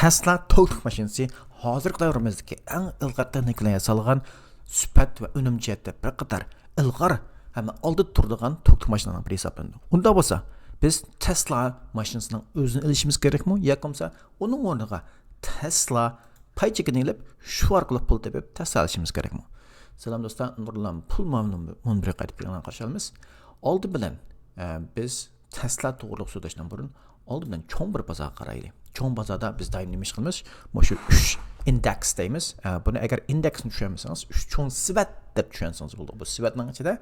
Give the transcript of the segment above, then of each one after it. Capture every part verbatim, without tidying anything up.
تەسلا توكلۇق ماشىنىسى ھازىرقى دەۋرىمىزدىكى ئەڭ ئىلغار تېخنىكىلار ياسالغان، سۈپەت ۋە ئۈنۈم جەھەتتە بىر قاتار ئىلغار ھەم ئالدىدا تۇرىدىغان توكلۇق ماشىنىلارنىڭ بىرى ھېسابلىنىدۇ. ئۇنداق بولسا، بىز تەسلا ماشىنىسىنىڭ ئۆزىنى ئېلىشىمىز كېرەكمۇ ياكى بولمىسا ئۇنىڭ ئورنىغا تەسلا پاي چېكىنى ئېلىپ، شۇ ئارقىلىق پۇل تېپىپ تەسلا ئېلىشىمىز كېرەكمۇ؟ سالام دوستلار، نۇرلان پۇل مۇنبىرىگە قايتىپ كەلگەنلەرنى قارشى ئالىمىز. ئالدى بىلەن، ئە، بىز تەسلا توغرۇلۇق سۆزلەشتىن بۇرۇن، ئالدى بىلەن چوڭ بىر بازارغا قارايلى. چوڭ بازاردا بىز دائىم نېمە ئىش قىلىمىز؟ مۇشۇ ئۈچ ئىندېكس دەيمىز. ئە، بۇنى ئەگەر ئىندېكسنى چۈشەنمىسىڭىز، ئۈچ چوڭ سېۋەت دەپ چۈشەنسىڭىز بولىدۇ. بۇ سېۋەتنىڭ ئىچىدە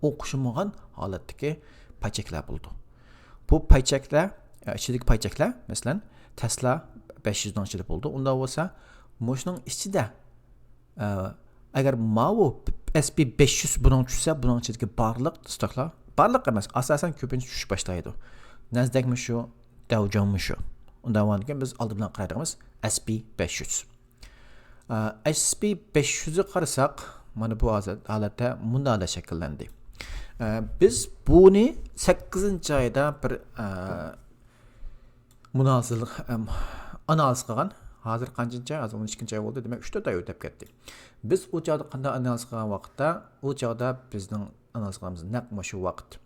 ئوخشىمىغان ھالەتتىكى پاي چەكلەر بولىدۇ. بۇ پاي چەكلەر، ئە، ئىچىدىكى پاي چەكلەر، مەسىلەن، تەسلا بەش يۈزنىڭ ئىچىدە بولىدۇ. ئۇنداق بولسا، مۇشۇنىڭ ئىچىدە ئە، ئەگەر ماۋۇ ئەس پى بەش يۈز بۇنىڭ چۈشسە، بۇنىڭ ئىچىدىكى بارلىق ستوكلار، بارلىق ئەمەس، ئاساسەن كۆپىنچە چۈشۈش باشلايدۇ. نەسدەكمۇ شۇ، داۋ جونسمۇ شۇ. ئۇنداق بولغاندىكىن بىز ئالدى بىلەن قارايدىغىنىمىز ئەس پى بەش يۈز. ئە، ئەس پى بەش يۈزگە قارىساق، مانا بۇ ھازىر ھالەتتە مۇنداق شەكىللەندى. ئە، بىز بۇنى سەككىزىنچى ئايدا بىر، ئە، مۇنازىل-، ئەم، ئانالىز قىلغان. ھازىر قانچىنچى ئاي؟ ھازىر ئون ئىككىنچى ئاي بولدى. دېمەك، ئۈچ تۆت ئاي ئۆتۈپ كەتتى. بىز ئۇ چاغدا قانداق ئانالىز قىلغان ۋاقىتتا، ئۇ چاغدا بىزنىڭ ئانالىز قىلغىنىمىز نەق مۇشۇ ۋاقىت.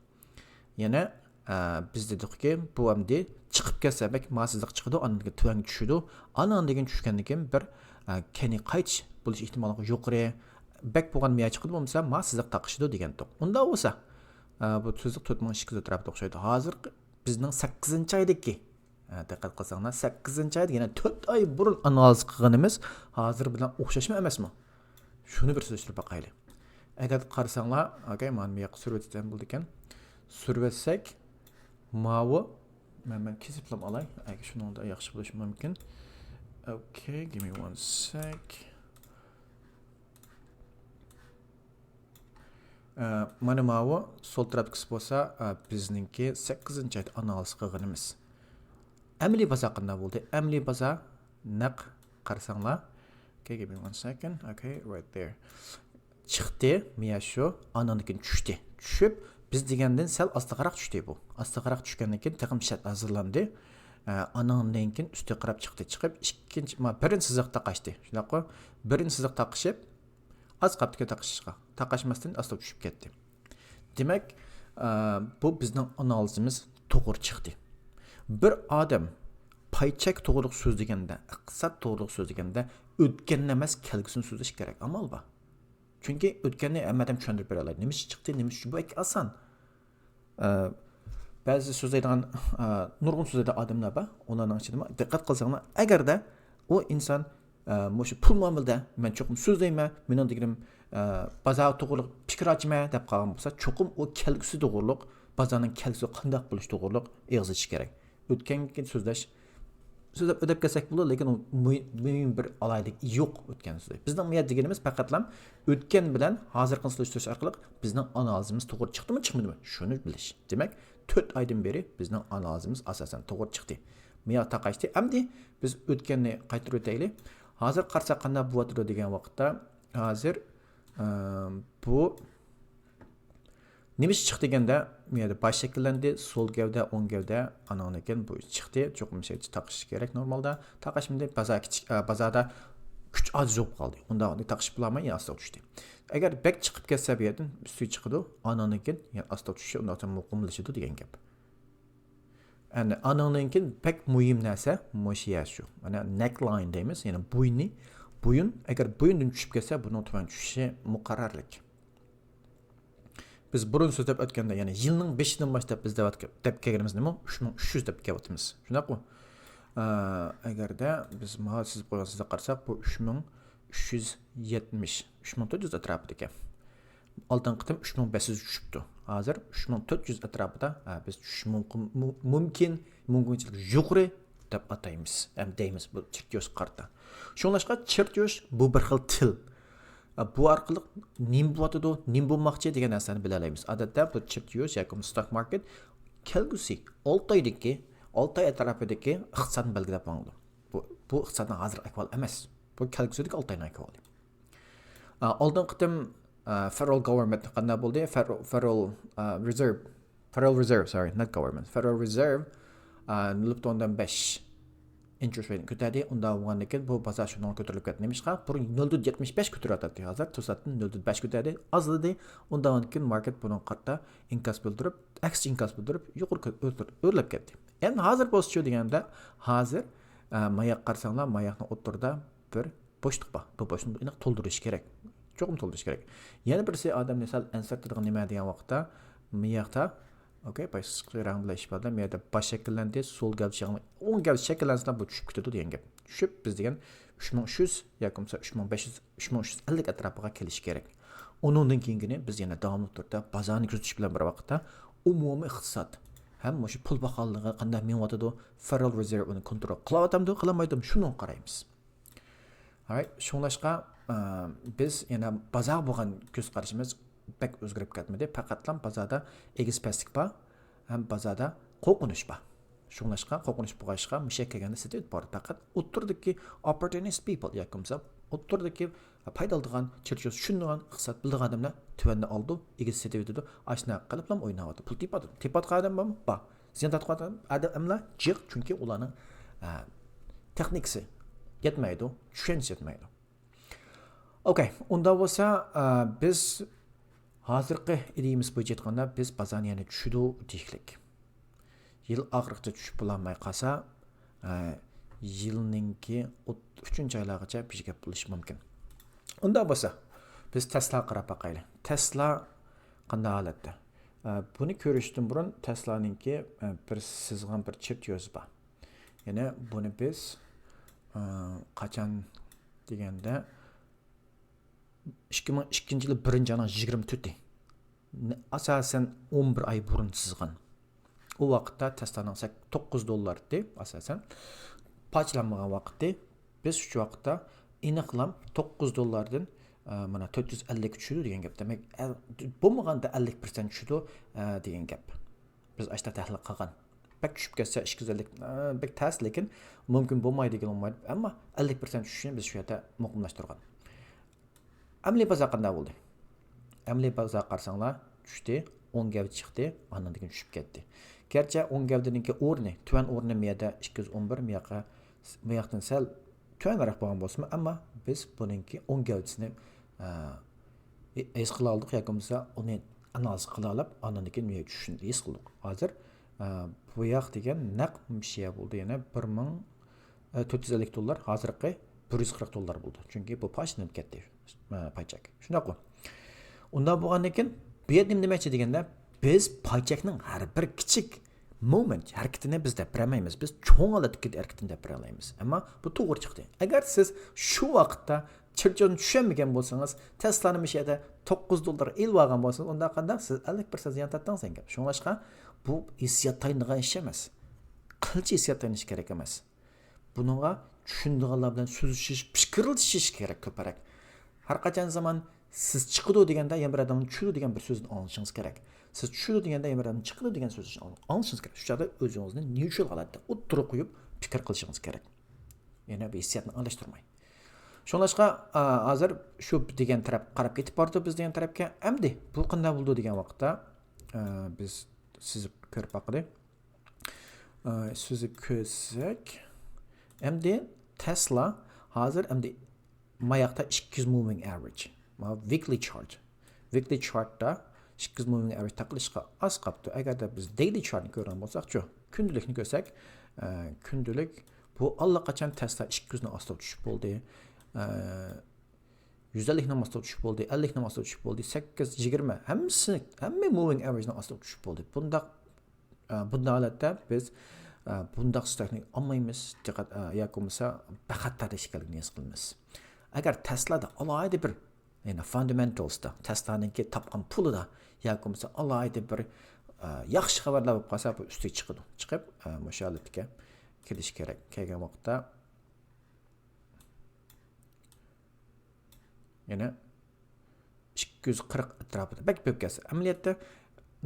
يەنى، ئە، بىز دېدۇقكى، بۇ ئەمدى چىقىپ كەتسە بەك ماسسىزلىق چىقىدۇ، ئاندىن كېيىن تۆۋەنگە چۈشىدۇ. ئاندىن كېيىن چۈشكەندىن كېيىن بىر، ئە، كەينىگە قايتىش بولۇش ئېھتىماللىقى يۇقىرى. بەك بولغان مىيا چىقىدۇ، بولمىسا ماسسىزلىق تارقىشىدۇ دېگەنتۇق. ئۇنداق بولسا، ئە، بۇ سىزىق تۆت مىڭ ئىككى يۈز ئەتراپىدا ئوخشايدۇ. ھازىرقى بىزنىڭ سەككىزىنچى ئايدىكى، ھە، دىققەت قىلساڭلار، سەككىزىنچى ئايدا يەنە تۆت ئاي بۇرۇن ئانالىز قىلغىنىمىز ھازىر بىلەن ئوخشاشمۇ ئەمەسمۇ؟ شۇنى بىر سېلىشتۇرۇپ باقايلى. ئەگەر قارىساڭلار، ئوكەي، مانا بۇ ياققا سۈرۈۋەتسەم بولىدىكەن. سۈرۈۋەتسەك، ماۋۇ، مەن، مەن كېسىپلا ئالاي، ئەگەر شۇنىڭدا ياخشى بولۇشى مۇمكىن. Okay, give me one sec. ئە، مانا ماۋۇ سول تەرەپتىكىسى بولسا، ئە، بىزنىڭكى سەككىزىنچى ئايدا ئانالىز قىلغىنىمىز. ئەمەلىي بازار قانداق بولدى؟ ئەمەلىي بازار نەق قارىساڭلار. Okay, give me one second. Okay, right there. چىقتى، مىيا شۇ، ئاندىن كېيىن چۈشتى. چۈشۈپ، بىز دېگەندىن سەل ئاستىغىراق چۈشتى بۇ. ئاستىغىراق چۈشكەندىن كېيىن تېخىمۇ شەرت ھازىرلاندى. ئە، ئاندىن كېيىن ئۈستىگە قاراپ چىقتى. چىقىپ، ئىككىنچى، ما، بىرىنچى سىزىق تاقاشتى. شۇنداققۇ؟ بىرىنچى سىزىق تاقىشىپ، ئاز قاپتىكەن تاقىشىشقا. تاقاشماستىن ئاستا چۈشۈپ كەتتى. دېمەك، ئە، بۇ بىزنىڭ ئانالىزىمىز توغرا چىقتى. بىر ئادەم پاي چەك توغرىلىق سۆزلىگەندە، ئىقتىساد توغرىلىق سۆزلىگەندە ئۆتكەننى ئەمەس، كەلگۈسىنى سۆزلەش كېرەك. ئامال بار. چۈنكى ئۆتكەننى ھەممە ئادەم چۈشەندۈرۈپ بېرەلەيدۇ. نېمە ئۈچۈن چىقتى، نېمە ئۈچۈن؟ بۇ بەك ئاسان. ئە، بەزى سۆزلەيدىغان، ئە، نۇرغۇن سۆزلەيدىغان ئادەملەر بار. ئۇلارنىڭ ئىچىدىمۇ دىققەت قىلساڭلار، ئەگەردە ئۇ ئىنسان، ئە، مۇشۇ پۇل مۇئامىلىدە مەن چوقۇم سۆزلەيمەن، مېنىڭ دېگىنىم، ئە، بازار توغرۇلۇق پىكىر ئاچىمەن دەپ قالغان بولسا، چوقۇم ئۇ كەلگۈسى توغرۇلۇق، بازارنىڭ كەلگۈسى قانداق بولۇشى توغرۇلۇق ئېغىز ئېچىش كېرەك. ئۆتكەنگە سۆزلەش، سۆزلەپ ئۆتۈپ كەتسەك بولىدۇ، لېكىن ئۇ مۇ-، مۇھىم بىر ئالاھىدىلىك يوق ئۆتكەن سۆزلەش. بىزنىڭ بۇ يەردە دېگىنىمىز پەقەتلا ئۆتكەن بىلەن ھازىرقىنى سېلىشتۇرۇش ئارقىلىق بىزنىڭ ئانالىزىمىز توغرا چىقتىمۇ، چىقمىدىمۇ، شۇنى بىلىش. دېمەك، تۆت ئايدىن بېرى بىزنىڭ ئانالىزىمىز ئاساسەن توغرا چىقتى. مىيا تاقاشتى. ئەمدى بىز ئۆتكەننى قايتۇرۇپ ئۆتەيلى. ھازىر قارىساق قانداق بولۇۋاتىدۇ دېگەن ۋاقىتتا، ھازىر، ئە، بۇ نېمە ئىش چىقتى دېگەندە، بۇ يەردە باش شەكىللەندى، سول گەۋدە، ئوڭ گەۋدە، ئانىڭدىن كېيىن بۇ چىقتى. چوقۇم شەكىل تاقىشىش كېرەك نورمالدا. تاقاشمىدى، بازار كىچىك، ئە، بازاردا كۈچ ئاجىز بولۇپ قالدى. ئۇنداق تاقىشىپ بولالماي، يەنە ئاستىغا چۈشتى. ئەگەر بەك چىقىپ كەتسە بۇ يەردىن ئۈستىگە چىقىدۇ، ئانىڭدىن كېيىن يەنە ئاستىغا چۈشۈشى، ئۇنداق مۇقىملىشىدۇ دېگەن گەپ. ئەنە ئانىڭدىن كېيىن بەك مۇھىم نەرسە مۇشۇ يەر شۇ. مانا نەك لاين دەيمىز، يەنى بوينى، بويۇن. ئەگەر بويۇندىن چۈشۈپ كەتسە، بۇنىڭ تۆۋەن چۈشۈشى مۇقەررەرلىك. بىز بۇرۇن سۆزلەپ ئۆتكەندە، يەنى يىلنىڭ بېشىدىن باشلاپ بىز دەۋەت-، دەپ كەلگىنىمىز نېمە؟ ئۈچ مىڭ ئۈچ يۈز دەپ كېلىۋاتىمىز. شۇنداقمۇ؟ ئە، ئەگەردە بىز ماڭا سىزىپ قويغان سۆزگە قارىساق، بۇ ئۈچ مىڭ ئۈچ يۈز يەتمىش، ئۈچ مىڭ تۆت يۈز ئەتراپىدىكەن. ئالدىنقى قېتىم ئۈچ مىڭ بەش يۈز چۈشۈپتۇ. ھازىر ئۈچ مىڭ تۆت يۈز ئەتراپىدا، ھە، بىز چۈشۈش مۇمكىن، مۇ-، مۇمكىن، مۇمكىنچىلىك يۇقىرى دەپ ئاتايمىز، ھەم دەيمىز. بۇ چېرتيوژغا قارىتا. شۇڭلاشقا چېرتيوژ بۇ بىر خىل تىل. بۇ ئارقىلىق نېمە بولۇۋاتىدۇ، نېمە بولماقچى دېگەن نەرسىنى بىلەلەيمىز. ئادەتتە بۇ چېرتيوژ ياكى ستوك ماركېت كەلگۈسى ئالتە ئايدىكى، ئالتە ئاي ئەتراپىدىكى ئىقتىسادنى بەلگىلەپ ماڭىدۇ. بۇ، بۇ ئىقتىسادنىڭ ھازىرقى ئەھۋالى ئەمەس. بۇ كەلگۈسىدىكى ئالتە ئاينىڭ ئەھۋالى. ئا، ئالدىنقى قېتىم، ئا، فېدېرال گاۋېرمېنت قانداق بولدى؟ فېدېرال، فېدېرال، ئا، رېزېرۋ، فېدېرال رېزېرۋ، سورى، نوت گاۋېرمېنت. فېدېرال رېزېرۋ، ئا، نۆل پۈتۈن ئوندىن بەش ئىنترېست رېيتنى كۆتەردى. ئۇنداق بولغاندىن كېيىن بۇ بازار شۇنىڭغا كۆتۈرۈلۈپ كەتتى. نېمىشقا؟ بۇرۇن نۆل پۈتۈن يەتمىش بەش كۆتۈرۈۋاتاتتى. ھازىر توساتتىن نۆل پۈتۈن بەش كۆتەردى، ئازلىدى. ئۇنداق بولغاندىن كېيىن ماركېت بۇنىڭغا قارىتا ئىنكاس بىلدۈرۈپ، ئەكسىچە ئىنكاس بىلدۈرۈپ، يۇقىرى كۆ-، ئۆتۈر-، ئۆرلەپ كەتتى. ئەمدى ھازىر بولسىچۇ دېگەندە، ھازىر، ئە، ماياققا قارىساڭلار، ماياقنىڭ ئوتتۇرىدا بىر بوشلۇق بار. بۇ بوشلۇقنى ئېنىق تولدۇرۇش كېرەك. چوقۇم تولدۇرۇش كېرەك. يەنە بىرسى ئادەمنى سەل ئەنسىرەتىدىغان نېمە دېگەن ۋاقىتتا، مىياقتا، ئوكەي، بايسىقلىق رەڭ بىلەن ئىپادىلەپ، مىياقتا باش شەكىللەندى، سول گەۋدە شەكىللەندى. ئوڭ گەۋدە شەكىللەنسىلا، بۇ چۈشۈپ كېتىدۇ دېگەن گەپ. چۈشۈپ، بىز دېگەن ئۈچ مىڭ ئۈچ يۈز ياكى بولمىسا ئۈچ مىڭ بەش يۈز، ئۈچ مىڭ ئۈچ يۈز ئەللىك ئەتراپىغا كېلىشى كېرەك. ئۇنىڭدىن كېيىنكىنى بىز يەنە داۋاملىق تۈردە بازارنى كۆزىتىش بىلەن بىر ۋاقىتتا ئومۇمىي ئىقتىساد ھەم مۇشۇ پۇل باھالىرى قانداق مېڭىۋاتىدۇ، فېدېرال رېزېرۋ ئۇنى كونترول قىلىۋاتامدۇ، قىلالمايدۇ، شۇنىڭغا قارايمىز. ئاي، شۇڭلاشقا، ئە، بىز يەنە بازارغا بولغان كۆز قارىشىمىز بەك ئۆزگىرىپ كەتمىدى. پەقەتلا بازاردا ئېگىز پەسلىك بار ھەم بازاردا قورقۇنچ بار. شۇڭلاشقا قورقۇنچ بولغاچقا مۇشۇ يەرگە كەلگەندە سېتىۋېتىپ بارىدۇ. پەقەت ئوتتۇرىدىكى opportunist people ياكى بولمىسا ئوتتۇرىدىكى پايدا ئالىدىغان، چىرچىسى چۈشىنىدىغان، ئىقتىساد بىلىدىغان ئادەملەر تۆۋەندە ئالىدۇ، ئېگىز سېتىۋېتىدۇ. ئاشۇنداق قىلىپلا ئويناۋاتىدۇ. پۇل تېپىۋاتىدۇ. تېپىۋاتقان ئادەم بارمۇ؟ بار. زىيان تارتقان ئادەملەر جىق، چۈنكى ئۇلارنىڭ، ئە، تېخنىكىسى يەتمەيدۇ، چۈشەنچىسى يەتمەيدۇ. ئوكەي، ئۇنداق بولسا، ئە، بىز ھازىرقى ئىدىيىمىز بويىچە ئېيتقاندا، بىز بازارنى يەنە چۈشىدۇ دېيىشلىك. يىل ئاخىرىغىچە چۈشۈپ بولالماي قالسا، ئە، يىلنىڭكى ئوت-، ئۈچىنچى ئايلارغىچە بىر گەپ بولۇشى مۇمكىن. ئۇنداق بولسا، بىز تەسلاغا قاراپ باقايلى. تەسلا قانداق ھالەتتە؟ ئە، بۇنى كۆرۈشتىن بۇرۇن تەسلانىڭكى، ئە، بىر سىزغان بىر چىرت يۈزى بار. يەنى بۇنى بىز، ئە، قاچان دېگەندە، ئىككى مىڭ ئىككىنچى يىلى بىرىنچى ئاينىڭ يىگىرمە تۆتى. نە-، ئاساسەن ئون بىر ئاي بۇرۇن سىزغان. ئۇ ۋاقىتتا تەسلانىڭ سەك-، توققۇز دوللار ئىدى ئاساسەن. پارچىلانمىغان ۋاقتى. بىز شۇ ۋاقىتتا ئېنىقلام توققۇز دوللاردىن، ئە، مانا تۆت يۈز ئەللىككە چۈشىدۇ دېگەن گەپ. دېمەك، ئە، بولمىغاندا ئەللىك پىرسەنت چۈشىدۇ، ئە، دېگەن گەپ. بىز ئاشتا تەھلىل قىلغان. بەك چۈشۈپ كەتسە ئىككى يۈز ئەللىك، ئە، بەك تەس، لېكىن مۇمكىن بولمايدۇ دېگىلى بولمايدۇ. ئەمما ئەللىك پىرسەنت چۈشۈشىنى بىز شۇ يەردە مۇقىملاشتۇرغان. ئەمەلىي بازار قانداق بولدى؟ ئەمەلىي بازار قارىساڭلار، چۈشتى، ئوڭ گەۋدە چىقتى، ئاندىن كېيىن چۈشۈپ كەتتى. گەرچە ئوڭ گەۋدىنىڭكى ئورنى، تۆۋەن ئورنى مۇ يەردە ئىككى يۈز ئون بىر، مۇ ياققا، مۇ ياقتىن سەل تۆۋەنرەك بولغان بولسىمۇ، ئەمما بىز بۇنىڭكى ئوڭ گەۋدىسىنى، ئە، ھېس قىلالىدۇق ياكى بولمىسا ئۇنى ئانالىز قىلالىپ، ئاندىن كېيىن مۇ يەرگە چۈشۈشنى ھېس قىلدۇق. ھازىر، ئە، بۇ ياق دېگەن نەق مۇشۇ يەر بولدى، يەنە بىر مىڭ، ئە، تۆت يۈز ئەللىك دوللار، ھازىرقى بىر يۈز قىرىق دوللار بولدى. چۈنكى بۇ پارچىلىنىپ كەتتى، ئە، پاي چەك. شۇنداققۇ؟ ئۇنداق بولغاندىن كېيىن، بۇ يەردە نېمە دېمەكچى دېگەندە، بىز پاي چەكنىڭ ھەر بىر كىچىك مومېنت ھەرىكىتىنى بىز دەپ بېرەلمەيمىز. بىز چوڭ ھالەتتىكى ھەرىكىتىنى دەپ بېرەلەيمىز. ئەمما بۇ توغرا چىقتى. ئەگەر سىز شۇ ۋاقىتتا چىرچىنى چۈشەنمىگەن بولسىڭىز، تەسلانى مۇشۇ يەردە توققۇز دوللارغا ئېلىۋالغان بولسىڭىز، ئۇنداق قانداق؟ سىز ئەللىك پىرسەنت زىيان تارتتىڭىز دېگەن گەپ. شۇڭلاشقا بۇ ھېسسىيات تايىنىدىغان ئىش ئەمەس. قىلچە ھېسسىيات تايىنىش كېرەك ئەمەس. بۇنىڭغا چۈشىنىدىغانلار بىلەن سۆزلىشىش، پىكىرلىشىش كېرەك كۆپرەك. ھەر قاچان زامان سىز چىقىدۇ دېگەندە، يەنە بىر ئادەمنىڭ چۈشىدۇ دېگەن بىر سۆزنى ئاڭلىشىڭىز كېرەك. سىز چۈشىدۇ دېگەندە، يەنە بىر ئادەمنىڭ چىقىدۇ دېگەن سۆزنى ئاڭلىشىڭىز كېرەك. شۇ چاغدا ئۆزىڭىزنى نېيۇترال ھالەتتە ئوتتۇرىغا قويۇپ پىكىر قىلىشىڭىز كېرەك. يەنە بىر ھېسسىياتنى ئارىلاشتۇرماي. شۇڭلاشقا، ئا، ھازىر شۇ دېگەن تەرەپ قاراپ كېتىپ بارىدۇ، بىز دېگەن تەرەپكە. ئەمدى بۇ قانداق بولىدۇ دېگەن ۋاقىتتا، ئا، بىز سىزىپ كۆرۈپ باقىلى. ئا، سىزىپ كۆرسەك، ئەمدى تەسلا ھازىر ئەمدى ماياقتا ئىككى يۈز moving average. ما weekly chart. Weekly chartتا ئىككى يۈز moving average تاقىلىشقا ئاز قاپتۇ. ئەگەردە بىز daily chartنى كۆرگەن بولساقچۇ، كۈندىلىكنى كۆرسەك، ئە، كۈندىلىك بۇ ئاللىقاچان تەسلا ئىككى يۈزنىڭ ئاستىغا چۈشۈپ بولدى. ئە، يۈز ئەللىكنىڭ ئاستىغا چۈشۈپ بولدى، ئەللىكنىڭ ئاستىغا چۈشۈپ بولدى، سەككىز، يىگىرمە، ھەممىسى، ھەممە moving averageنىڭ ئاستىغا چۈشۈپ بولدى. بۇنداق ئە، بۇنداق ھالەتتە بىز، ئە، بۇنداق ستوكنى ئالمايمىز، دىققەت، ئە، ياكى بولمىسا بىخەتەر ئىكەنلىكىنى ھېس قىلىمىز. ئەگەر تەسلادا ئالاھىدە بىر، يەنى فاندامېنتالستا، تەسلانىڭكى تاپقان پۇلىدا ياكى بولمىسا ئالاھىدە بىر، ئە، ياخشى خەۋەرلەر بولۇپ قالسا، بۇ ئۈستىگە چىقىدۇ. چىقىپ، ئە، مۇشۇ ھالەتكە كېلىشى كېرەك. كەلگەن ۋاقىتتا يەنە ئىككى يۈز قىرىق ئەتراپىدا بەك بۆپ كەلسە، ئەمەلىيەتتە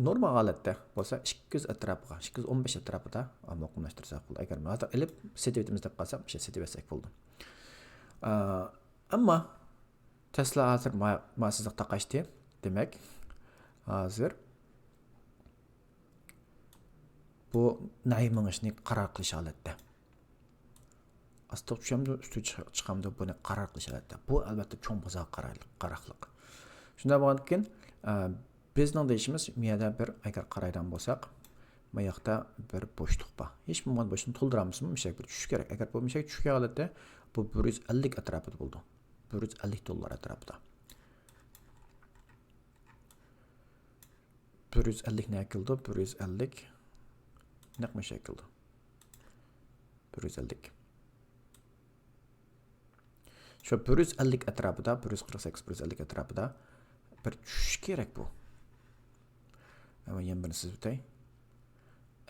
نورمال ھالەتتە بولسا ئىككى يۈز ئەتراپىغا، ئىككى يۈز ئون بەش ئەتراپىدا مۇقىملاشتۇرساق بولىدۇ. ئەگەر ھازىر ئېلىپ سېتىۋېتىمىز دەپ قالساق، مۇشۇ سېتىۋەتسەك بولىدۇ. ئە، ئەمما تەسلا ھازىر ما-، ماسىزلىق تاقاشتى. دېمەك، ھازىر بۇ نەي مېڭىشنى قارار قىلىش ھالەتتە. ئاستىغا چۈشەمدۇ، ئۈستىگە چىق-، چىقامدۇ، بۇنى قارار قىلىش، ئەلۋەتتە. بۇ، ئەلۋەتتە، چوڭ بازارغا قارايلىق-، قاراقلىق. شۇنداق بولغاندىكىن، ئە، بىزنىڭ دېيىشىمىز، مۇ يەردە بىر، ئەگەر قارايدىغان بولساق، مۇ ياقتا بىر بوشلۇق بار. ھېچ بولمىغاندا بوشلۇقنى تولدۇرامىز، مۇشۇ يەرگە بىر چۈشۈش كېرەك. ئەگەر بۇ مۇشۇ يەرگە چۈشكەن ھالەتتە، بۇ بىر يۈز ئەللىك ئەتراپىدا بولىدۇ. بىر يۈز ئەللىك دوللار ئەتراپىدا. بىر يۈز ئەللىك نەگە كېلىدۇ؟ بىر يۈز ئەللىك نەق مۇشۇ يەرگە كېلىدۇ. بىر يۈز ئەللىك. شۇ بىر يۈز ئەللىك ئەتراپىدا، بىر يۈز قىرىق سەككىز، بىر يۈز ئەللىك ئەتراپىدا بىر چۈشۈش كېرەك بۇ. ئەمما يەنە بىرنى سىزىپ ئۆتەي.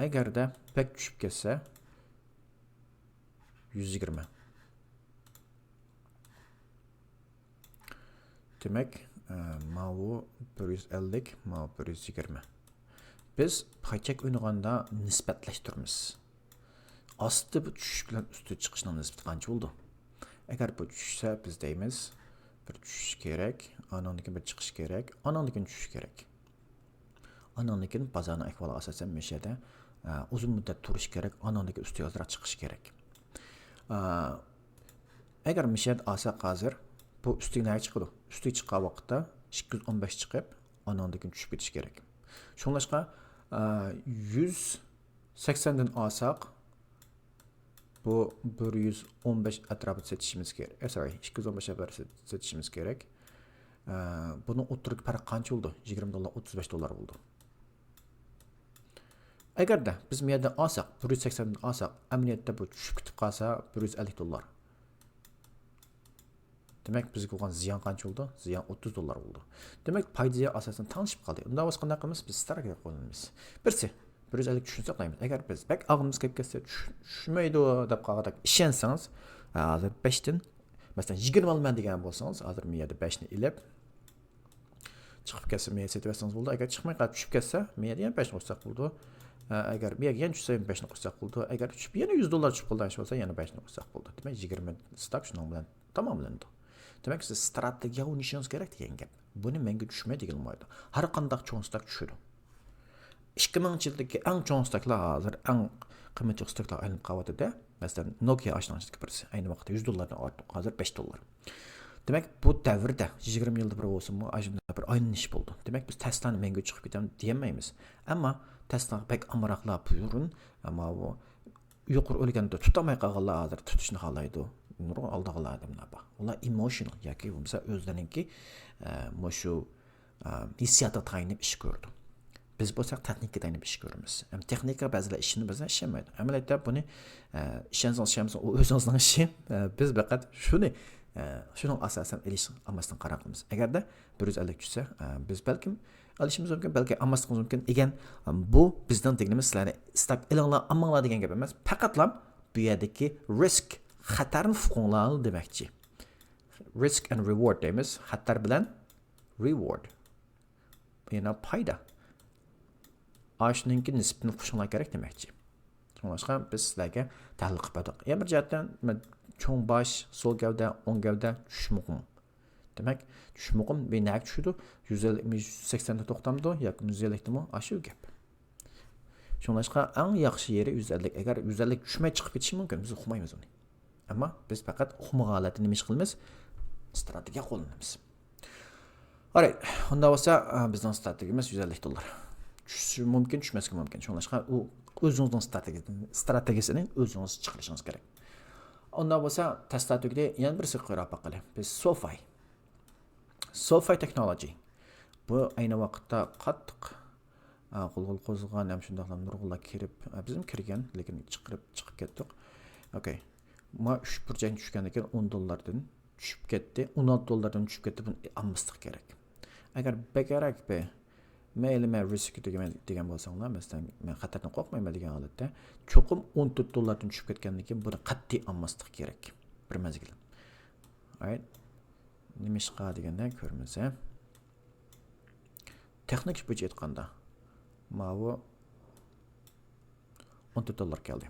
ئەگەردە بەك چۈشۈپ كەتسە، يۈز يىگىرمە. دېمەك، ئە، ماۋۇ بىر يۈز ئەللىك، ماۋۇ بىر يۈز يىگىرمە. بىز پاي چەك ئوينىغاندا نىسبەتلەشتۈرىمىز. ئاستى بۇ چۈشۈش بىلەن ئۈستى چىقىشنىڭ نىسبىتى قانچە بولىدۇ؟ ئەگەر بۇ چۈشسە، بىز دەيمىز، بىر چۈشۈش كېرەك، ئانىڭدىن كېيىن بىر چىقىش كېرەك، ئانىڭدىن كېيىن چۈشۈش كېرەك. ئانىڭدىن كېيىن بازارنىڭ ئەھۋالىغا ئاساسەن مۇشۇ يەردە، ئە، ئۇزۇن مۇددەت تۇرۇش كېرەك، ئانىڭدىن كېيىن ئۈستىگە ئازراق چىقىش كېرەك. ئە، ئەگەر مۇشۇ يەردە ئالساق ھازىر، بۇ ئۈستىگە نەگە چىقىدۇ؟ ئۈستىگە چىققان ۋاقىتتا ئىككى يۈز ئون بەش چىقىپ، ئانىڭدىن كېيىن چۈشۈپ كېتىشى كېرەك. شۇڭلاشقا، ئە، يۈز سەكسەندىن ئالساق، بۇ بىر يۈز ئون بەش ئەتراپىدا سېتىشىمىز كېرەك. ئە، سورى، ئىككى يۈز ئون بەش ئەتراپىدا سېتىشىمىز كېرەك. ئە، بۇنىڭ ئوتتۇرىدىكى پەرق قانچە بولىدۇ؟ يىگىرمە دوللار، ئوتتۇز بەش دوللار بولىدۇ. ئەگەردە بىز مۇ يەردىن ئالساق، بىر يۈز سەكسەندىن ئالساق، ئەمەلىيەتتە بۇ چۈشۈپ كېتىپ قالسا، بىر يۈز ئەللىك دوللار. دېمەك، بىزگە بولغان زىيان قانچە بولىدۇ؟ زىيان ئوتتۇز دوللار بولىدۇ. دېمەك، پايدا زىيان ئاساسەن تەڭلىشىپ قالدى. ئۇنداق بولسا قانداق قىلىمىز؟ بىز ستراتېگىيە قوللىنىمىز. بىرسى، بىر يۈز ئەللىك چۈشۈرسەك دەيمىز. ئەگەر بىز بەك ئالغۇمىز كېلىپ كەتسە، چۈش-، چۈشمەيدۇ دەپ قالغاندەك ئىشەنسىڭىز، ھازىر بەشتىن، مەسىلەن، يىگىرمە ئالىمەن دېگەن بولسىڭىز، ھازىر مۇ يەردە بەشنى ئېلىپ، چىقىپ كەتسە، مۇ يەردە سېتىۋەتسىڭىز بولىدۇ. ئەگەر چىقماي قالىپ چۈشۈپ كەتسە، مۇ يەردە يەنە بەشنى قوشساق بولىدۇ. ئە، ئەگەر مۇ يەرگە يەنە چۈشسە، يەنە بەشنى قوشساق بولىدۇ. ئەگەر چۈشۈپ يەنە يۈز دوللار چۈشۈپ قالىدىغان ئىش بولسا، يەنە بەشنى قوشساق بولىدۇ. دېمەك، يىگىرمە ستاك شۇنىڭ بىلەن تاماملىنىدۇ. دېمەك، سىز ستراتېگىيە ئوينىشىڭىز كېرەك دېگەن گەپ. بۇنى مەڭگۈ چۈشمەي دېگىلى بولمايدۇ. ھەر قانداق چوڭ ستاك چۈشىدۇ. ئىككى مىڭىنچى يىلدىكى ئەڭ چوڭ ستاكلار ھازىر ئەڭ قىممەتلىك ستاكلار ئايلىنىپ قېلىۋاتىدۇ. مەسىلەن، نوكىيا ئاشۇنىڭ ئىچىدىكى بىرسى. ئەينى ۋاقىتتا يۈز دوللاردىن ئارتۇق، ھازىر بەش دوللار. دېمەك، بۇ دەۋردە يىگىرمە يىلدا بىر بولسىمۇ، ئاشۇنداق بىر ئايلىنىش بولىدۇ. دېمەك، بىز تەسلانى مەڭگۈ چىقىپ كېتەم دېيەلمەيمىز. ئەمما تەسلاغا بەك ئامراقلار بۇرۇن، ئەمما بۇ يۇقىرى ئۆلگەندە تۇتالماي قالغانلار ھازىر تۇتۇشنى خالايدۇ. نۇرغۇن ئالىدىغانلار ئادەملەر بار. ئۇلار ئېموشنال ياكى بولمىسا ئۆزلىرىنىڭكى، ئە، مۇشۇ، ئە، ھېسسىياتىغا تايىنىپ ئىش كۆرىدۇ. بىز بولساق تېخنىكىغا تايىنىپ ئىش كۆرىمىز. ئەمما تېخنىكىغا بەزىلەر ئىشىنىدۇ، بەزىلەر ئىشەنمەيدۇ. ئەمەلىيەتتە بۇنى، ئە، ئىشەنسىڭىز، ئىشەنمىسىڭىز، ئۇ ئۆزىڭىزنىڭ ئىشى. ئە، بىز پەقەت شۇنى، ئە، شۇنىڭ ئاساسەن ئېلىش ئالماسلىققا قارار قىلىمىز. ئەگەردە بىر يۈز ئەللىك چۈشسە، ئە، بىز بەلكىم ئالىشىمىز مۇمكىن، بەلكى ئالماسلىقىمىز مۇمكىن. ئىگەن، بۇ بىزنىڭ دېگىنىمىز سىلەرنى ستاك ئېلىڭلار، ئالماڭلار دېگەن گەپ ئەمەس. پەقەتلا بۇ يەردىكى رىسك، خەتەرنى ئۇقۇڭلار دېمەكچى. رىسك ئەند رىۋارد دەيمىز. خەتەر بىلەن رىۋارد. يەنە پايدا. ئاشۇنىڭكى نىسبىتىنى ئۇقۇشۇڭلار كېرەك دېمەكچى. شۇڭلاشقا بىز سىلەرگە تەھلىل قىلىپ بەردۇق. يەنە بىر جەھەتتىن، مە-، چوڭ باش، سول گەۋدە، ئوڭ گەۋدە چۈشۈشى مۇقىم. دېمەك، چۈشۈشى مۇقىم. بۇ نەگە چۈشىدۇ؟ يۈز ئەللىك، يۈز سەكسەندە توختامدۇ ياكى يۈز ئەللىكتىمۇ؟ ئاشۇ گەپ. شۇڭلاشقا ئەڭ ياخشى يېرى يۈز ئەللىك. ئەگەر يۈز ئەللىك چۈشمەي چىقىپ كېتىشى مۇمكىن، بىز ئۇقمايمىز ئۇنى. ئەمما بىز پەقەت ئۇقمىغان ھالەتتە نېمە ئىش قىلىمىز؟ ستراتېگىيە قوللىنىمىز. ئارايت، ئۇنداق بولسا، ئا، بىزنىڭ ستراتېگىيىمىز يۈز ئەللىك دوللار. چۈشۈشى مۇمكىن، چۈشمەسلىكى مۇمكىن. شۇڭلاشقا ئۇ ئۆزىڭىزنىڭ ستراتېگىيە-، ستراتېگىيىسىنى ئۆزىڭىز چىقىرىشىڭىز كېرەك. ئۇنداق بولسا، تەسلا تۈگىدى، يەنە بىرسىگە قاراپ باقايلى. بىز سوفاي. سوفاي تېخنولوجى. بۇ ئەينى ۋاقىتتا قاتتىق، ئا، غۇلغۇلا قوزغىغان ھەم شۇنداقلا نۇرغۇنلار كىرىپ، ئا، بىزمۇ كىرگەن، لېكىن چىقىرىپ چىقىپ كەتتۇق. ئوكەي. ما ئۈچ پىرسەنت چۈشكەندىن كېيىن ئون دوللاردىن چۈشۈپ كەتتى. ئون ئالتە دوللاردىن چۈشۈپ كەتتى. بۇنى ئالماسلىق كېرەك. ئەگەر بەكرەك بىر، مەيلى، مەن رىسك دېگەن، دېگەن بولساڭلار، مەسىلەن، مەن خەتەردىن قورقمايمەن دېگەن ھالەتتە، چوقۇم ئون تۆت دوللاردىن چۈشۈپ كەتكەندىن كېيىن بۇنى قەتئىي ئالماسلىق كېرەك. بىر مەزگىل. ئايت. نېمىشقا دېگەندە كۆرمىسە، تېخنىك بويىچە ئېيتقاندا، ماۋۇ ئون تۆت دوللار كەلدى.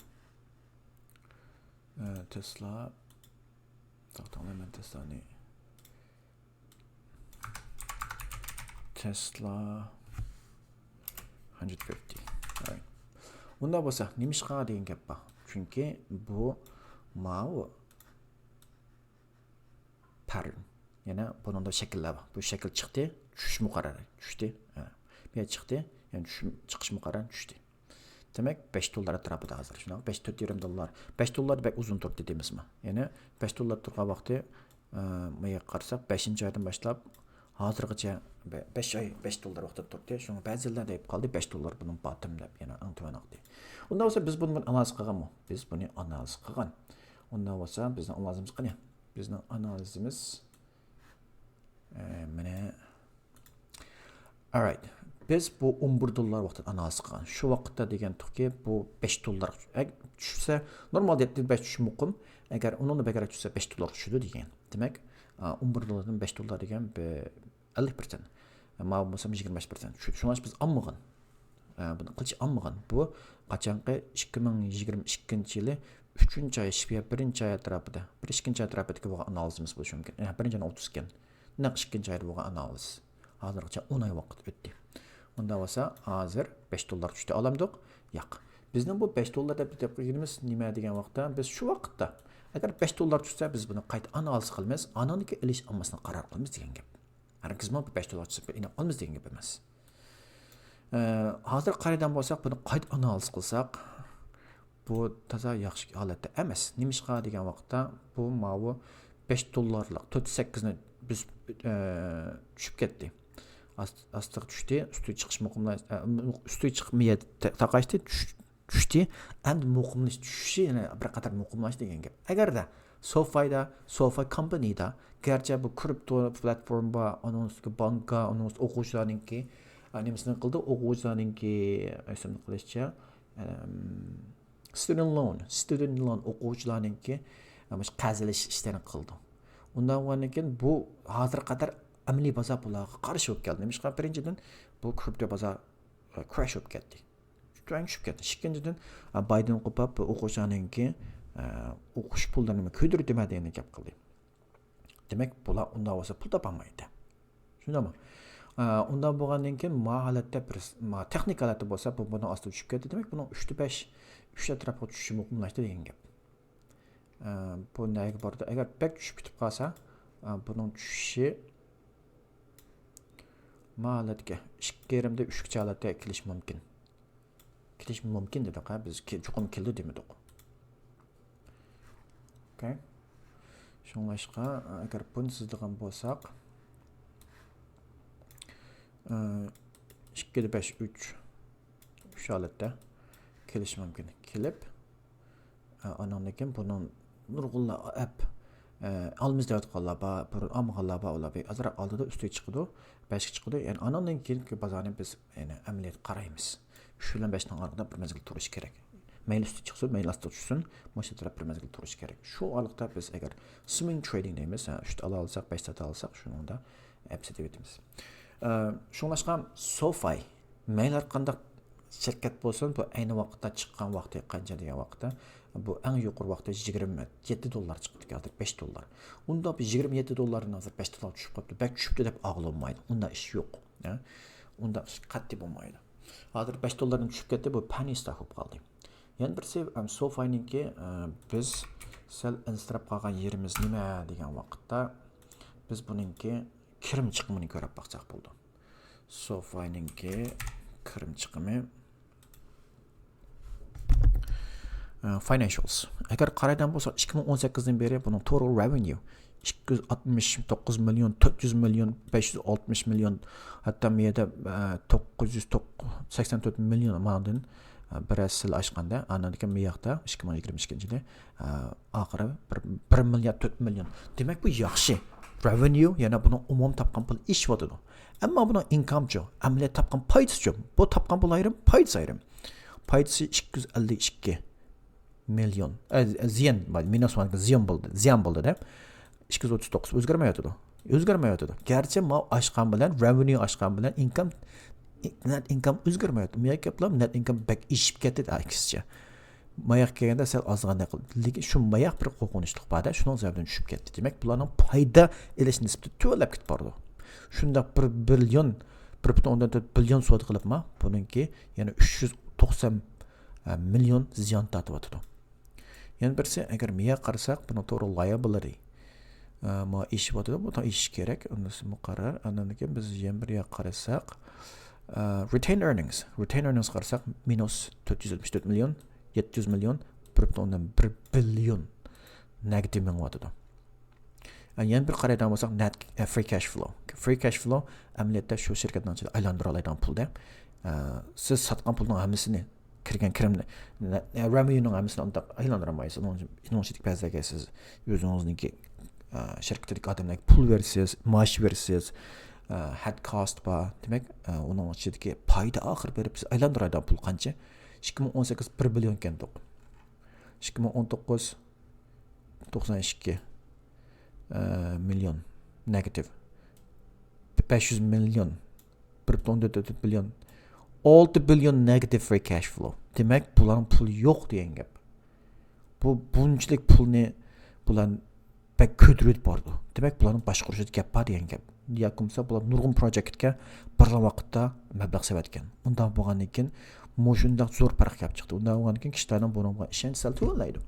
ئە، تېسلا. توختاڭلار، مەن تېسلانى. تېسلا ھەندرېد فىفتى. رايت. ئۇنداق بولسا، نېمىشقا دېگەن گەپ بار. چۈنكى بۇ ماۋۇ يەنە بۇنىڭدا شەكىللەر بار. بۇ شەكىل چىقتى، چۈشۈشمۇ قارار چۈشتى. ھە. بۇ يەر چىقتى، يەنە چۈشۈم-، چىقىشمۇ قارار چۈشتى. دېمەك، بەش دوللار ئەتراپىدا ھازىر. شۇنداق، بەش، تۆت يېرىم دوللار. بەش دوللار بەك ئۇزۇن تۇردى دېمىزمۇ؟ يەنى بەش دوللار تۇرغان ۋاقتى، ئە، ماياققا قارىساق، بەشىنچى ئايدىن باشلاپ ھازىرغىچە بە-، بەش ئاي، بەش دوللار ۋاقتىدا تۇردى. شۇڭا بەزىلەر دەپ قالدى، بەش دوللار بۇنىڭ باتتوم دەپ، يەنە ئەڭ تۆۋەن ۋاقتى. ئۇنداق بولسا بىز بۇنى بىر ئانالىز قىلغانمۇ؟ بىز بۇنى ئانالىز قىلغان. ئۇنداق بولسا بىزنىڭ ئانالىزىمىز قېنى؟ بىزنىڭ ئانالىزىمىز، ئە، مانا Alright. بىز بۇ ئون بىر دوللار ۋاقتىدا ئانالىز قىلغان. شۇ ۋاقىتتا دېگەنتۇقكى، بۇ بەش دوللار ئەگ-، چۈشسە، نورمال دەپ بەش چۈشۈشى مۇقىم. ئەگەر ئۇنىڭدىن بەكرەك چۈشسە، بەش دوللار چۈشىدۇ دېگەن. دېمەك، ئا، ئون بىر دوللاردىن بەش دوللار دېگەن بىر ئەللىك پىرسەنت. ماۋۇ بولسا يىگىرمە بەش پىرسەنت. شۇ-، شۇڭا بىز ئالمىغان. ئا، بۇنى قىلچە ئالمىغان. بۇ قاچانقى ئىككى مىڭ يىگىرمە ئىككىنچى يىلى ئۈچىنچى ئاي، شىبيە بىرىنچى ئاي ئەتراپىدا، بىر ئىككىنچى ئاي ئەتراپىدىكى بولغان ئانالىزىمىز بولۇشى مۇمكىن. ئە، بىرىنچى ئاينىڭ ئوتتۇز ئىكەن. نەق ئىككىنچى ئايدا بولغان ئانالىز. ھازىرغىچە ئون ئاي ۋاقىت ئۆتتى. ئۇنداق بولسا، ھازىر بەش دوللار چۈشتى ئالامدۇق؟ ياق. بىزنىڭ بۇ بەش دوللار دەپ دەپ قويغىنىمىز نېمە دېگەن ۋاقىتتا، بىز شۇ ۋاقىتتا، ئەگەر بەش دوللار چۈشسە، بىز بۇنى قايتا ئانالىز قىلىمىز، ئانانكى ئېلىش ئالماسنى قارار قىلىمىز دېگەن گەپ. ھەرگىزمۇ بۇ بەش دوللار چۈشسە ئېلىپ قالىمىز دېگەن گەپ ئەمەس. ئە، ھازىر قارايدىغان بولساق، بۇنى قايتا ئانالىز قىلساق، بۇ تازا ياخشى ھالەتتە ئەمەس. نېمىشقا دېگەن ۋاقىتتا، بۇ ماۋۇ بەش دوللارلىق تۆت سەككىزنى بىز، ئە، چۈشۈپ كەتتى. ئاست-، ئاستىغا چۈشتى، ئۈستىگە چىقىش مۇقىملاش-، ئە، ئۈستىگە چىقىپ مىيە تا-، تاقاشتى، چۈش-، چۈشتى. ئەمدى مۇقىملىشىش چۈشۈشى يەنە بىر قەدەر مۇقىملاشتى دېگەن گەپ. ئەگەردە سوفايدا، سوفاي كومپانىدا، گەرچە بۇ كرىپتو پلاتفورما بار، ئۇنىڭ ئۈستىگە بانكا، ئۇنىڭ ئۈستىگە ئوقۇغۇچىلارنىڭكى، ئە، نېمىسىنى قىلدى؟ ئوقۇغۇچىلارنىڭكى، ئېسىمدە قېلىشىچە، ئەم، student loan، student loan ئوقۇغۇچىلارنىڭكى، ئە، مۇشۇ قەرز ئېلىش ئىشلىرىنى قىلىدۇ. ئۇنداق بولغاندىن كېيىن بۇ ھازىرغا قەدەر ئەمەلىي بازار بۇلارغا قارشى بولۇپ كەلدى. نېمىشقا؟ بىرىنچىدىن، بۇ كرىپتو بازار، ئە، كراش بولۇپ كەتتى. تۆۋەن چۈشۈپ كەتتى. ئىككىنچىدىن، ئە، بايدىن قوپاپ بۇ ئوقۇغۇچىلارنىڭكى، ئە، ئوقۇش پۇللىرىنى كۆتۈرۈۋېتىمەن دېگەندەك گەپ قىلدى. دېمەك، بۇلار ئۇنداق بولسا پۇل تاپالمايدۇ. شۇنداقمۇ؟ ئە، ئۇنداق بولغاندىن كېيىن، ما ھالەتتە بىر، ما تېخنىك ھالەتتە بولسا، بۇ، بۇنىڭ ئاستىغا چۈشۈپ كەتتى. دېمەك، بۇنىڭ ئۈچتە بەش، ئۈچ ئەتراپىغا چۈشۈشى مۇقىملاشتى دېگەن گەپ. ئە، بۇ نەگە باردى؟ ئەگەر بەك چۈشۈپ كېتىپ قالسا، ئە، بۇنىڭ چۈشۈشى ما ھالەتكە، ئىككى يېرىمدە ئۈچكىچە ھالەتكە كېلىشى مۇمكىن. كېلىشى مۇمكىن دېدۇق، ھە، بىز كې-، چوقۇم كېلىدۇ دېمىدۇق. ئوكەي. شۇڭلاشقا، ئەگەر بۇنى سىزىدىغان بولساق، ئىككىدە بەش، ئۈچ، ئۈچ ھالەتتە كېلىشى مۇمكىن. كېلىپ، ئاناندىن كېيىن بۇنىڭ نۇرغۇنلار ئەپ، ئالىمىز دەۋاتقانلار بار، بۇرۇن ئالمىغانلار بار، ئۇلار بىر ئازراق ئالدىدا ئۈستىگە چىقىدۇ، بەشكە چىقىدۇ. يەنى ئاناندىن كېيىنكى بازارنى بىز يەنى ئەمەلىيەتتە قارايمىز. ئۈچ بىلەن بەشنىڭ ئارىلىقىدا بىر مەزگىل تۇرۇشى كېرەك. مەيلى ئۈستىگە چىقسۇن، مەيلى ئاستىغا چۈشسۇن، مۇشۇ تەرەپ بىر مەزگىل تۇرۇشى كېرەك. شۇ ئارىلىقتا بىز ئەگەر سويىنگ ترېيدىنگ دەيمىز، ھە، ئۈچتە ئالالىساق، بەشتە ساتالىساق، شۇنىڭدا ئەپ سېتىۋېتىمىز. ئە، شۇڭلاشقا سوفاي مەيلى ھەر قانداق شىركەت بولسۇن، بۇ ئەينى ۋاقىتتا چىققان ۋاقتى قانچە دېگەن ۋاقىتتا، بۇ ئەڭ يۇقىرى ۋاقتى يىگىرمە يەتتە دوللار چىقىپتىكەن، ھازىر بەش دوللار. ئۇنداق بىر يىگىرمە يەتتە دوللاردىن ھازىر بەش دوللار چۈشۈپ قاپتۇ، بەك چۈشۈپتۇ دەپ ئاغلىنمايدۇ. ئۇنداق ئىش يوق. ھە؟ ئۇنداق ئىش قەتئىي بولمايدۇ. ھازىر بەش دوللاردىن چۈشۈپ كەتتى، بۇ پەننى ستاك بولۇپ قالدى. يەنە بىرسى، ئەم، سوفاينىڭكى، ئە، بىز سەل ئەنسىرەپ قالغان يېرىمىز نېمە دېگەن ۋاقىتتا، بىز بۇنىڭكى كىرىم چىقىمىنى كۆرۈپ باقساق بولىدۇ. سوفاينىڭكى كىرىم چىقىمى، ئە، فاينانشىيالس. ئەگەر قارايدىغان بولساق، ئىككى مىڭ ئون سەككىزدىن بېرى بۇنىڭ total revenue ئىككى يۈز ئاتمىش توققۇز مىليون، تۆت يۈز مىليون، بەش يۈز ئاتمىش مىليون، ھەتتا بۇ يەردە، ئە، توققۇز يۈز سەكسەن تۆت مىليون مانادىن، ئە، بىر ھەسسىلە ئاشقاندا، ئانىڭدىن كېيىن بۇ ياقتا ئىككى مىڭ يىگىرمە ئىككىنچى يىلى، ئە، ئاخىرى بىر، بىر مىليارد تۆت مىليون. دېمەك، بۇ ياخشى. Revenue، يەنى بۇنىڭ ئومۇمىي تاپقان پۇلى ئېشىۋاتىدۇ. ئەمما بۇنىڭ income چۇ؟ ئەمەلىي تاپقان پايدىسىچۇ؟ بۇ تاپقان پۇل ئايرىم، پايدىسى ئايرىم. پايدىسى ئىككى يۈز ئەللىك ئىككى مىليون. ئە، زىيان، مىنۇس بار، زىيان بولدى، زىيان بولدى دە. ئىككى يۈز ئوتتۇز توققۇز ئۆزگەرمەيۋاتىدۇ. ئۆزگەرمەيۋاتىدۇ. گەرچە ماۋۇ ئاشقان بىلەن، revenue ئاشقان بىلەن، income، net income ئۆزگەرمەيۋاتىدۇ. مېنىڭ گەپلەرم net income بەك ئېشىپ كەتتى، ئەكسىچە. ماياققا كەلگەندە سەل ئازغىنە قىلدى. لېكىن شۇ ماياق بىر قورقۇنچلۇق بار-دە، شۇنىڭ سەۋەبىدىن چۈشۈپ كەتتى. دېمەك، بۇلارنىڭ پايدا ئېلىش نىسبىتى تۆۋەنلەپ كېتىپ بارىدۇ. شۇنداق بىر بىليون، بىر پۈتۈن ئوندىن تۆت بىليون سودا قىلىپمۇ، بۇنىڭكى يەنە ئۈچ يۈز توقسان مىليون زىيان تارتىۋاتىدۇ. يەنە بىرسى، ئەگەر مىيە قارىساق، بۇنىڭ total liability، ما ئېشىۋاتىدۇ، بۇ تا ئېشىشى كېرەك. ئۇنىسى مۇقەررەر. ئاندىن كېيىن بىز يەنە بىر ياققا قارىساق، رېتەين ئېرنىڭس، رېتەين ئېرنىڭس قارىساق، مىنۇس تۆت يۈز يەتمىش تۆت مىليون، يەتتە يۈز مىليون، بىر پۈتۈن ئوندىن بىر بىليون نېگاتىپ مېڭىۋاتىدۇ. يەنە بىر قارايدىغان بولساق، نېت فرى كاش فلو. فرى كاش فلو ئەمەلىيەتتە شۇ شىركەتنىڭ ئىچىدە ئايلاندۇرالايدىغان پۇل دە. سىز ساتقان پۇلنىڭ ھەممىسىنى، كىرگەن كىرىمنى، رېۋېنيۇنىڭ ھەممىسىنى ئۇنداق ئايلاندۇرالمايسىز. ئۇنىڭ ئىچىدىكى بەزىلەرگە سىز ئۆزىڭىزنىڭكى شىركىتىدىكى ئادەملەرگە پۇل بېرىسىز، مائاش بېرىسىز، ھېد كوست بار. دېمەك، ئۇنىڭ ئىچىدىكى پايدا ئاخىرى بېرىپ سىز ئايلاندۇرالايدىغان پۇل قانچە؟ ئىككى مىڭ ئون سەككىز بىر بىليون ئىكەن. ئىككى مىڭ ئون توققۇز توقسان ئىككى مىليون نېگاتىپ، بەش يۈز مىليون، بىر پۈتۈن ئوندىن تۆت بىليون، ئالتە بىليون نېگاتىپ فرى كاش فلو. دېمەك، بۇلارنىڭ پۇلى يوق دېگەن گەپ. بۇ بۇنچىلىك پۇلنى بۇلار بەك كۆتۈرۈپ بارىدۇ. دېمەك، بۇلارنىڭ باشقۇرۇشىدا گەپ بار دېگەن گەپ. ياكى بولمىسا بۇلار نۇرغۇن پروجېكتكە بىرلا ۋاقىتتا مەبلەغ سېلىۋەتكەن. ئۇنداق بولغاندىن كېيىن مۇشۇنداق زور پەرق كېلىپ چىقتى. ئۇنداق بولغاندىن كېيىن كىشىلەرنىڭ بۇنىڭغا ئىشەنچى سەل تۆۋەنلەيدۇ.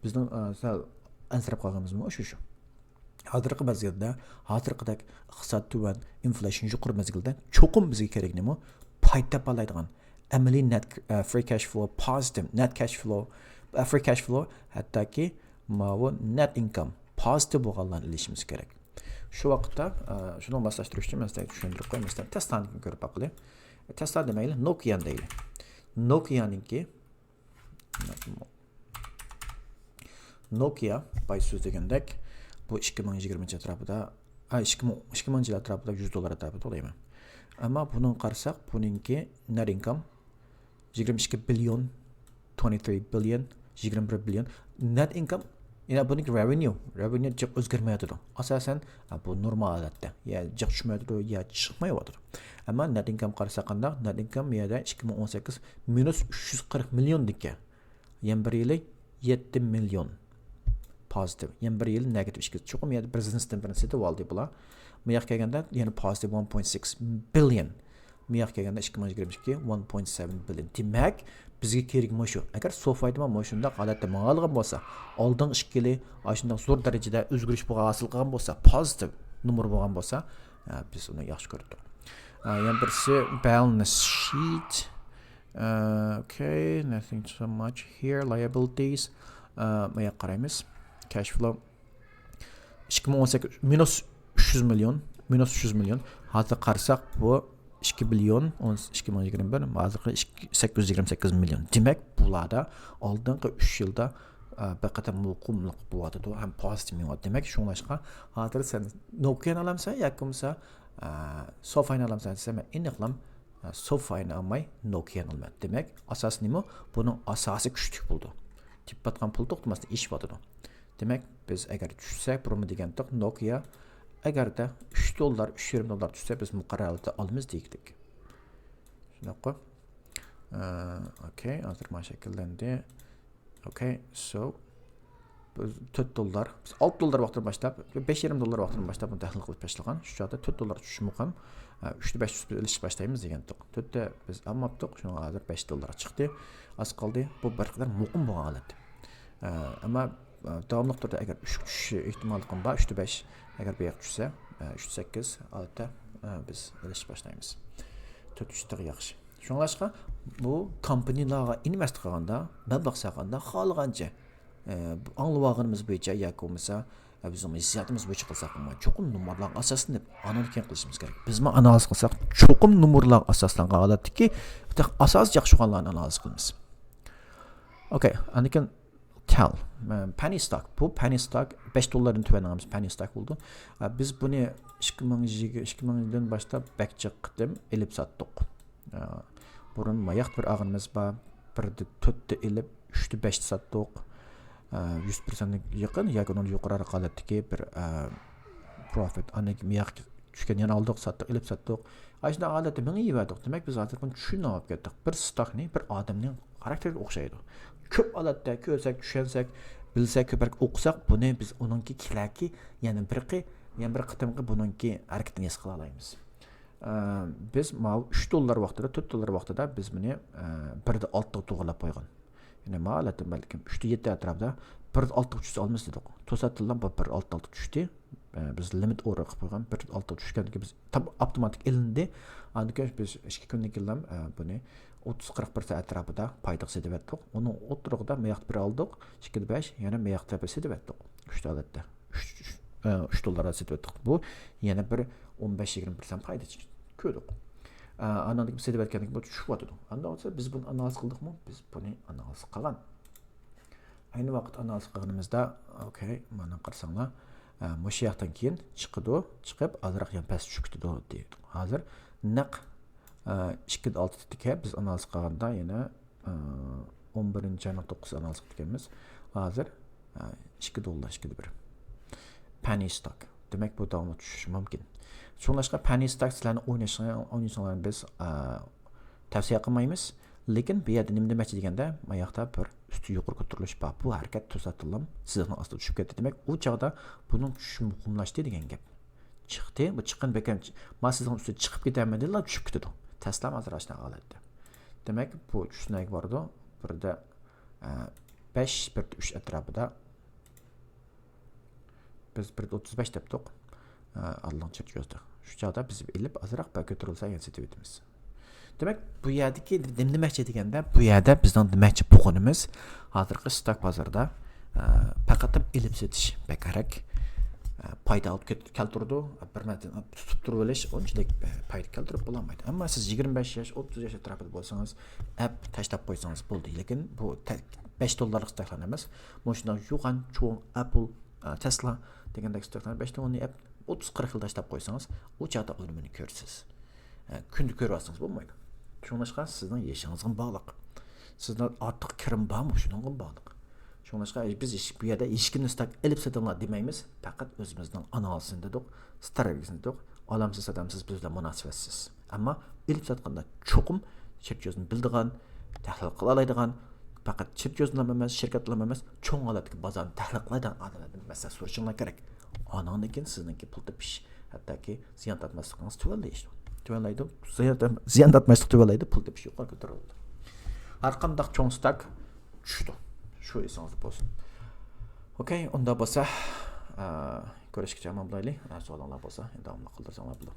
بىزنىڭ ئە، سەل ئەنسىرەپ قالغىنىمىزمۇ شۇ شۇ. ھازىرقى مەزگىلدە، ھازىرقىدەك ئىقتىساد تۆۋەن، ئىنفليېشن يۇقىرى مەزگىلدە چوقۇم بىزگە كېرەك نېمە؟ پايدا تاپالايدىغان ئەمەلىي نېت فرى كاش فلو، پوزىتىپ نېت كاش فلو، فرى كاش فلو، ھەتتاكى ماۋۇ نېت ئىنكام پوزىتىپ بولغانلارنى ئېلىشىمىز كېرەك. شۇ ۋاقىتتا ئە، شۇنى ماسلاشتۇرۇش ئۈچۈن مەن سىزگە چۈشەندۈرۈپ قوياي. مەسىلەن، تېسلانىڭكىنى كۆرۈپ باقىلى. تېسلا دېمەيلى، نوكىيانى دەيلى. نوكىيانىڭكى نوكىيا بايا سۆزلىگەندەك، بۇ ئىككى مىڭ يىگىرمىنچى ئەتراپىدا، ئا، ئىككى مىڭ، ئىككى مىڭىنچى يىل ئەتراپىدا يۈز دوللار ئەتراپىدا توغرا دەيمەن. ئەمما بۇنىڭغا قارىساق، بۇنىڭكى نېت ئىنكام يىگىرمە ئىككى بىليون، twenty three billion، يىگىرمە بىر بىليون. نېت ئىنكام، يەنە بۇنىڭكى رېۋېنيۇ، رېۋېنيۇ جىق ئۆزگەرمەيۋاتىدۇ. ئاساسەن، ئا، بۇ نورمال ھالەتتە. يا جىق چۈشمەيۋاتىدۇ، يا چىقمايۋاتىدۇ. ئەمما نېت ئىنكام قارىساق قانداق؟ نېت ئىنكام يەردە ئىككى مىڭ ئون سەككىز مىنۇس ئۈچ يۈز قىرىق مىليوندىكەن. يەنە بىر يىلى يەتتە مىليون پوزىتىپ. يەنە بىر يىلى نېگاتىپ ئىككى. چوقۇم يەنە بىر بىزنېستىن بىرنى سېتىپ ئالدى بۇلار. بۇ ياققا كەلگەندە يەنە پوزىتىپ one point six billion. بۇ ياققا كەلگەندە ئىككى مىڭ يىگىرمە ئىككى one point seven billion. دېمەك، بىزگە كېرىكى مۇشۇ. ئەگەر سوفايدىمۇ مۇشۇنداق ھالەتتە ماڭالىغان بولسا، ئالدىنقى ئىككى يىلى ئاشۇنداق زور دەرىجىدە ئۆزگىرىش بولغان، ھاسىل قىلغان بولسا، پوزىتىپ نومۇر بولغان بولسا، ئە، بىز ئۇنى ياخشى كۆردۇق. ئە، يەنە بىرسى balance sheet. ئە، okay, nothing so much here. Liabilities. ئە، ماياق قارايمىز. Cash flow. ئىككى مىڭ ئون سەككىز مىنۇس ئۈچ يۈز مىليون، مىنۇس ئۈچ يۈز مىليون. ھازىر قارىساق، بۇ ئىككى بىليون، ئون، ئىككى مىڭ يىگىرمە بىر، ھازىرقى ئىككى، سەككىز يۈز يىگىرمە سەككىز مىليون. دېمەك، بۇلاردا ئالدىنقى ئۈچ يىلدا، ئە، بىر قەدەر مۇقىملىق بولۇۋاتىدۇ ھەم پوزىتىپ مېڭىۋاتىدۇ. دېمەك، شۇڭلاشقا ھازىر سەن نوكىيانى ئالامسەن ياكى بولمىسا، ئە، سوفاينى ئالامسەن دېسە، مەن ئېنىقلام، ئە، سوفاينى ئالماي نوكىيانى ئالىمەن. دېمەك، ئاساس نېمە؟ بۇنىڭ ئاساسى كۈچلۈك بولىدۇ. تېپىۋاتقان پۇل توختىماستىن ئېشىۋاتىدۇ. دېمەك، بىز ئەگەر چۈشسەك، بۇرۇنمۇ دېگەنتۇق، نوكىيا ئەگەردە ئۈچ دوللار، ئۈچ يېرىم دوللار چۈشسە، بىز مۇقەررەر ھالەتتە ئالىمىز دېگۈدەك. شۇنداققۇ؟ ئە، ئوكەي، ھازىر مانا شەكىللەندى. ئوكەي، سو، بىز تۆت دوللار، بىز ئالتە دوللار ۋاقتىدىن باشلاپ، بەش يېرىم دوللار ۋاقتىدىن باشلاپ بۇنى تەھلىل قىلىپ باشلىغان. شۇ چاغدا تۆت دوللار چۈشۈشى مۇقىم. ئە، ئۈچتە بەش چۈشۈپ ئېلىشىپ باشلايمىز دېگەنتۇق. تۆتتە بىز ئالماپتۇق، شۇڭا ھازىر بەش دوللار چىقتى. ئاز قالدى. بۇ بىر قەدەر مۇقىم بولغان ھالەت. ئە، ئەمما، ئە، داۋاملىق تۈردە ئەگەر ئۈچ چۈشۈش ئېھتىماللىقىم بار، ئۈچتە بەش، ئەگەر بۇ ياققا چۈشسە، ئە، ئۈچتە سەككىز، ئادەتتە، ئە، بىز ئېلىشىپ باشلايمىز. تۆت ئۈچ تېخى ياخشى. شۇڭلاشقا بۇ كومپانىيلارغا ئىنۋېست قىلغاندا، مەبلەغ سالغاندا خالىغانچە، ئە، ئاڭلىۋالغىنىمىز بويىچە ياكى بولمىسا، ئە، بىزنىڭ ھېسسىياتىمىز بويىچە قىلساق بولمايدۇ. چوقۇم نومۇرلارغا ئاساسلىنىپ، ئانىڭدىن كېيىن قىلىشىمىز كېرەك. بىزمۇ ئانالىز قىلساق، چوقۇم نومۇرلارغا ئاساسلانغان ھالەتتىكى تېخى ئاساسى ياخشى بولغانلارنى ئانالىز قىلىمىز. ئوكەي، ئاندىن كېيىن تەل، پەننى ستاك. بۇ پەننى ستاك بەش دوللاردىن تۆۋەن ئەمەس، پەننى ستاك بولىدۇ. ئە، بىز بۇنى ئىككى مىڭ يىگىرمە، ئىككى مىڭدىن باشلاپ بەك جىق قېتىم ئېلىپ ساتتۇق. ئە، بۇرۇن ماياق بىر ئالغىنىمىز بار، بىردە تۆتتە ئېلىپ، ئۈچتە بەشتە ساتتۇق. ئە، يۈز پىرسەنتكە يېقىن ياكى ئۇنىڭدىن يۇقىرىراق ھالەتتىكى بىر، ئە، پروفىت. ئاندىن كېيىن ماياق چۈشكەن يەنە ئالدۇق، ساتتۇق، ئېلىپ ساتتۇق. ئاشۇنداق ھالەتتە مېڭىۋەردۇق. دېمەك، بىز ھازىر بۇنى چۈشىنىپ ئاپ كەتتۇق. بىر ستاكنى بىر ئادەمنىڭ خاراكتېرىگە ئوخشايدۇ. كۆپ ھالەتتە كۆرسەك، چۈشەنسەك، بىلسەك، كۆپرەك ئوقۇساق، بۇنى بىز ئۇنىڭكى كېلەركى يەنە بىر قى-، يەنە بىر قېتىمقى بۇنىڭكى ھەرىكىتىنى ھېس قىلالايمىز. ئە، بىز ماۋۇ ئۈچ دوللار ۋاقتىدا، تۆت دوللار ۋاقتىدا بىز بۇنى، ئە، بىردە ئالتىغا توغرىلاپ قويغان. يەنى ماۋۇ ھالەتتە بەلكىم ئۈچتە يەتتە ئەتراپىدا بىر ئالتە چۈشسە ئالىمىز دېدۇق. توساتتىنلا بۇ بىر ئالتە چۈشتى. ئە، بىز لىمىت ئوردېر قىلىپ قويغان، بىر ئالتە چۈشكەندىن كېيىن بىز تام-، ئاپتوماتىك ئېلىندى. ئاندىن كېيىن بىز ئىككى كۈندىن كېيىنلا، ئە، بۇنى ئوتتۇز قىرىق بىر سائەت ئەتراپىدا پايدىغا سېتىۋەتتۇق. ئۇنىڭ ئوتتۇرىغىدا ماياقتا بىر ئالدۇق، ئىككىدە بەش، يەنە ماياقتا بىر سېتىۋەتتۇق. ئۈچ ھالەتتە. ئۈچ، ئۈچ، ئە، ئۈچ دوللاردا سېتىۋەتتۇق. بۇ يەنە بىر ئون بەش يىگىرمە پىرسەنت پايدا چىقتى. كۆردۇق. ئە، ئاندىن كېيىن سېتىۋەتكەندىن كېيىن بۇ چۈشۈپ ياتىدۇ. ئاندىن بىز بۇنى ئانالىز قىلدۇقمۇ؟ بىز بۇنى ئانالىز قىلغان. ئەينى ۋاقىت ئانالىز قىلغىنىمىزدا، ئوكەي، مانا قارىساڭلار، ئە، مۇشۇ ياقتىن كېيىن چىقىدۇ، چىقىپ ئازراق يەنە پەس چۈشۈپ كېتىدۇ دېدۇق. ھازىر نەق، ئە، ئىككىدە ئالتە دېدىكەن، بىز ئانالىز قىلغاندا يەنە، ئە، ئون بىرىنچى ئاينىڭ توققۇزىدا ئانالىز قىلىدىكەنمىز. ھازىر، ئە، ئىككى دوللار، ئىككىدە بىر. Penny stock. دېمەك، بۇ داۋاملىق چۈشۈشى مۇمكىن. شۇڭلاشقا penny stock سىلەرنى ئويناشىڭ-، ئوينىشىڭلارنى بىز، ئە، تەۋسىيە قىلمايمىز. لېكىن بۇ يەردە نېمە دېمەكچى دېگەندە، ما ياقتا بىر ئۈستى يۇقىرى كۆتۈرۈلۈش بار. بۇ ھەرىكەت توساتتىنلا سىزىقنىڭ ئاستىغا چۈشۈپ كەتتى. دېمەك، ئۇ چاغدا بۇنىڭ چۈشۈشى مۇقىملاشتى دېگەن گەپ. چىقتى، بۇ چىققان بەكەم، ما سىزنىڭ ئۈستىگە چىقىپ كېتەلمىدىلا، چۈشۈپ كېتىدۇ. تەسلام ھازىر ئاشۇنداق ھالەتتە. دېمەك، بۇ چۈشۈش نەگە بارىدۇ؟ بىردە، ئە، بەش، بىردە ئۈچ ئەتراپىدا. بىز بىردە ئوتتۇز بەش دەپتۇق. ئە، ئالدىنقى چەت كۆزدە. شۇ چاغدا بىز ئېلىپ، ئازراق بەك كۆتۈرۈلسە، يەنە سېتىۋېتىمىز. دېمەك، بۇ يەردىكى نېمە دېمەكچى دېگەندە، بۇ يەردە بىزنىڭ دېمەكچى بولغىنىمىز، ھازىرقى ستاك بازىرىدا، ئە، پەقەت ئېلىپ سېتىش بەكرەك، ئە، پايدا ئېلىپ كەت-، كەلتۈرىدۇ. بىر مەددىنى تۇتۇپ تۇرۇۋېلىش ئۇنچىلىك، ئە، پايدا كەلتۈرۈپ بولالمايدۇ. ئەمما سىز يىگىرمە بەش ياش، ئوتتۇز ياش ئەتراپىدا بولسىڭىز، ئەپ تاشلاپ قويسىڭىز بولدى. لېكىن بۇ تە-، بەش دوللارلىق ستاكلار ئەمەس. مۇشۇنداق يوغان، چوڭ ئەپل، ئە، تېسلا دېگەندەك ستاكلار بەش دوللارنى ئەپ ئوتتۇز قىرىق يىل تاشلاپ قويسىڭىز، ئۇ چاغدا ئۈنۈمىنى كۆرىسىز. ئە، كۈندە كۆرۈۋالسىڭىز بولمايدۇ. شۇڭلاشقا سىزنىڭ يېشىڭىزغىمۇ باغلىق. سىزنىڭ ئارتۇق كىرىم بارمۇ، شۇنىڭغىمۇ باغلىق. شۇڭلاشقا بىز ھېچ بۇ يەردە ھېچكىمدىن ستاك ئېلىپ سېتىڭلار دېمەيمىز. پەقەت ئۆزىمىزنىڭ ئانالىزىنى دېدۇق، ستراتېگىيىسىنى دېدۇق. ئالامسىز، ساتامسىز، بىز بىلەن مۇناسىۋەتسىز. ئەمما ئېلىپ ساتقاندا چوقۇم چېرتيوژنى بىلىدىغان، تەھلىل قىلالايدىغان، پەقەت چېرتيوژنىلا ئەمەس، شىركەتلىرلا ئەمەس، چوڭ ھالەتتىكى بازارنى تەھلىل قىلالايدىغان ئادەملەردىن مەسلىھەت سورىشىڭلار كېرەك. ئانىڭدىن كېيىن سىزنىڭكى پۇل تېپىش، ھەتتاكى زىيان تارتماسلىقىڭىز تۆۋەنلەيدۇ. تۆۋەنلەيدۇ. زىيان تارت-، زىيان تارتماسلىق تۆۋەنلەيدۇ، پۇل تېپىش يۇقىرى كۆتۈرۈلىدۇ. ھەر قانداق چوڭ ستاك چۈشىدۇ. شۇ ئېسىڭىزدە بولسۇن. ئوكەي، ئۇنداق بولسا، ئە، كۆرۈشكىچە ئامان بولايلى. ئە، سوئالىڭلار بولسا، داۋاملىق قالدۇرساڭلار بولىدۇ.